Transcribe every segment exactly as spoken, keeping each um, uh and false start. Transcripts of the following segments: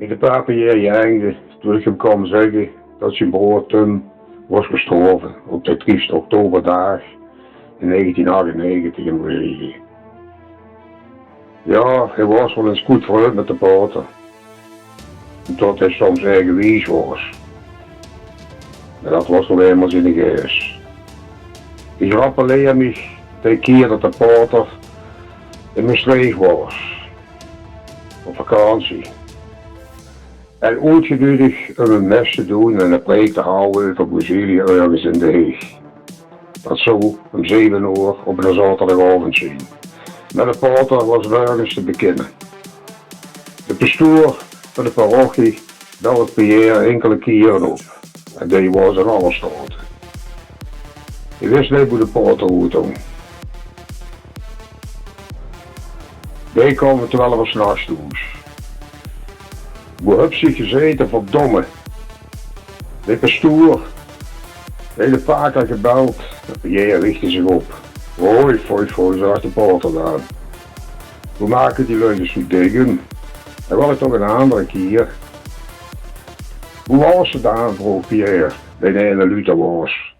De pape Pierre jaengde toen ich 'm kwaam zègke det zien broor Tim waas gestorve op de trieste oktoberdaag in negentien achtennegentig in Brazilië. Jao, hae waas waal ins good vrunt mit de pater. Tot hae soms erg wies waas. Mer det waas noe einmaol ziene geis. Ich rappeleer mich de kier det de pater in Mestreech waas. Op vakantie. En oetgenuuedig um ein mes te doon en ein preek te hawwe euver Brazilië örges in De Heeg. Det zou um zeve oor op eine zaoterdigaovend zeen. Mer de pater waas nörges te bekinne. De pestoer van de parochie belde Pierre inkele kiere op. En dae waas in alle staote. Dae wis neet boe de pater oet hóng. Dae kwaam um twelf oor 's nachs thoes. "Boe höbs se gezaete, verdomme?" De pestoer haet e paar kier gebeld. Pierre richde zich op. "Hoi, hoi, hoi," zag de pater dan. "Boe make die luuj zich zoe dik um? En waal ich toch ein anger kier." "Boe waas se dan?" vroog Pierre, dae eine luuter waas.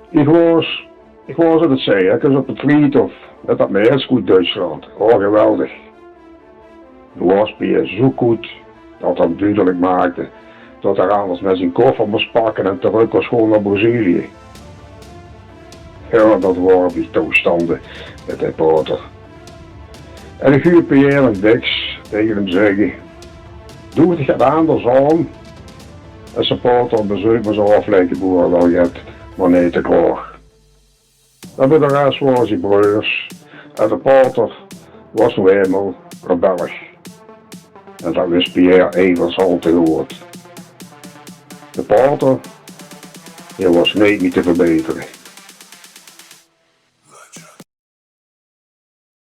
"Ich waas, ich waas in 't circus op 't Vriethof mit det meiske oet Duitsland. Oh, geweldig." Noe waas Pierre zoe good det 'r dudelik maakde det 'r anders mer zien koffer mós pakke en trök kós gaon nao Brazilië. Jao, det waore die toestande mit de pater. En ich huuer Pierre nog dèks taenge 'm zègke: "Doot dich get anders aan es de pater op bezeuk mós aaflègke, boer, waal get, mer neet te graag." Mer veur de res waore ze breurs en de pater waas noe einmaol rebellig. En det wis Pierre eiwes al te good. De pater, dae waas neet mie te verbetere.